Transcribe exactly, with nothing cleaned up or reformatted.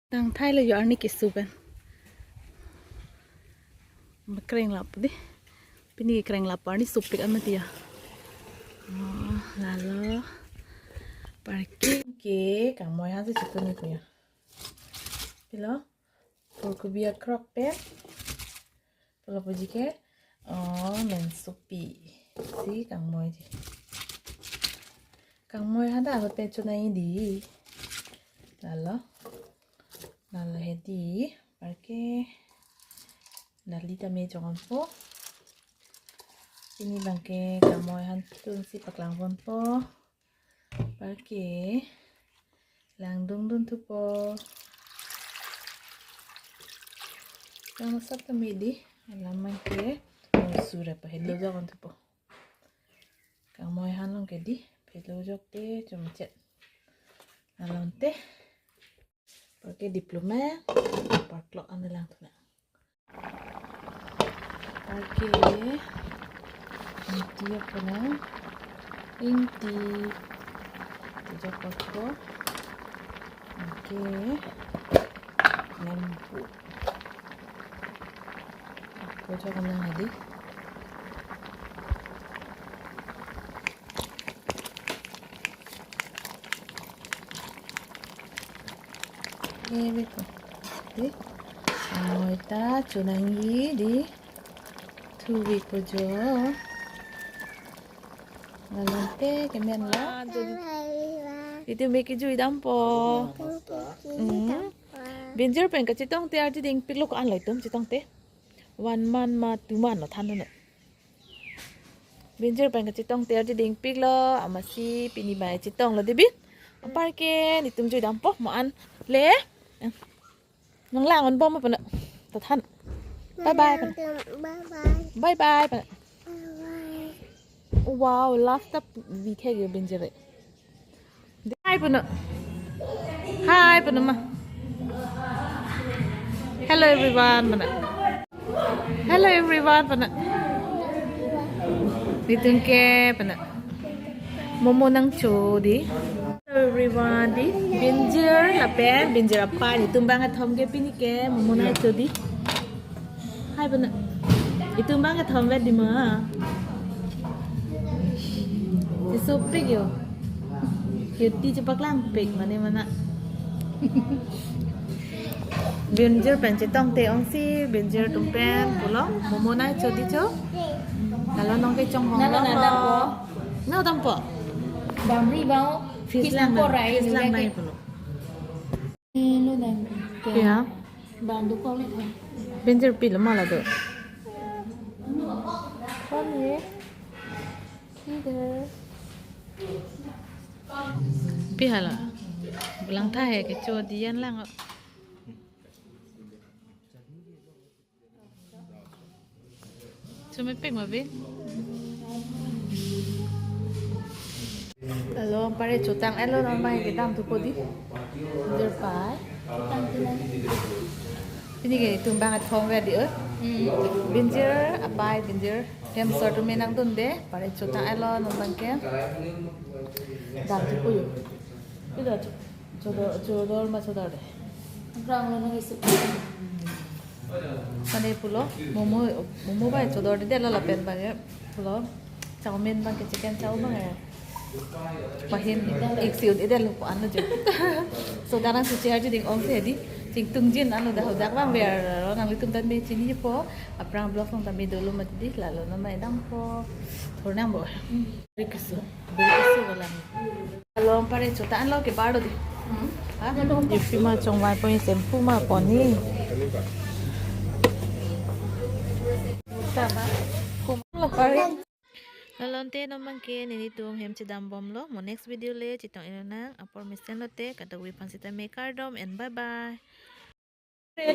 Tang thai lo yo arni keso pen. Makreng lap di. Pini kreng lap arni sopik an mati ya. Oh, lalo. Parking ke kangmoi han si chitun ni punya. Pilo. Pulkobi akrok pen. Pilo puji ke. Oh, mensopi. Si kangmoi di. Kangmoi han ta ahut pen chonai di. Lalo. Lalo hedi. Parke. Dali tame chongonpo. Pini abangke kangmoi han tun si paklang ponpo. Parke. Langdung dun thupo. Kang sap tame di. Alam abangke. Sura pa helo jok thupo. Kangmoi han along ke di, phelo jok te chomchet. Along te. Parke diploma, parklok an lang tuna. Parke, ingti apa na? Ingti. Itu jok parklok. Oke. Lampu. Kocok kena hadi. Ini beko. Di. Oi ta chonangji di. Thubi kojo. Lalante kemen la. Itu meki jui dampo. Hmm. Binjir pen kachetong te arti ding pilok an lo itum chetong te. One month ma two month lo than no. Binjir pen kachetong te arti ding pik lo, amatsi pini bai chetong lo debin. Aparke nitum jui dampo mo an le. Nang lang on bom apa na? Tathan. Bye bye. Bye bye. Bye bye. Bye bye. Wow, love tap bi thek yo binjir. Hi punu. Hi punu ma. Hello everyone punu. Hello everyone punu. Nitum ke punu. Momo nangcho di. Hello everyone di. Binjir lapen binjir apa nitum bang athom ke pini ke momo nangcho di. Hi punu. Itum bang kethom vet di ma. Sopik yo. Cutie chepaklang pik mane mana. Binjir pen chetong te ong si binjir atum pen pulo. Momo nangcho di cho. Lalo nong ke chong bong. Nalo lo. Nang dampo. Nang dampo. Bamri bau. Fish lang nang. Fish lang nang pulo. Lo dan. Ya. Bang do kong le. Binjir pilo mala do. Kong ye. Either. Pi hala. Lang tha he kecho diyan lang. Chumi pik ma bi. Hello, pare chotang elo nang bai kedam thupo di. Jer pai. Pini ke itum bang athom vet di oi. Binjir apai binjir. Hem sor tu menang dun de. Pare chotang elo nang bang ke. Dam thupo yo. Pi do cho. Chodor, chodor ma chodor de. Ground lo nang isi. Kane pulo, momo, momo bai chodor de lo lapen bang pulo. Chowmein bang ke chicken chow bang ya. Pahin ik si un ide lo ko ano jo. So darang si chair ji ding ong si di. Chingtung jin ano dah dak bang ber lo nanglitum tame chinipo. Aphrang vlog along tame dolo mati di lalo nang mai dampo. Thor nang bo. Beri keso, beri keso balang. Along pare chotang lo ke bar do di. Hmm? Ha? Ipi ma chongvai pon shampoo ma pon ni. Lo pare. Lalo ante non bang ke nelitum hem chedam bom lo. Mo next video le chetong ilo nang. Apor mesen lote kadokave aphan sitame kardom and bye bye.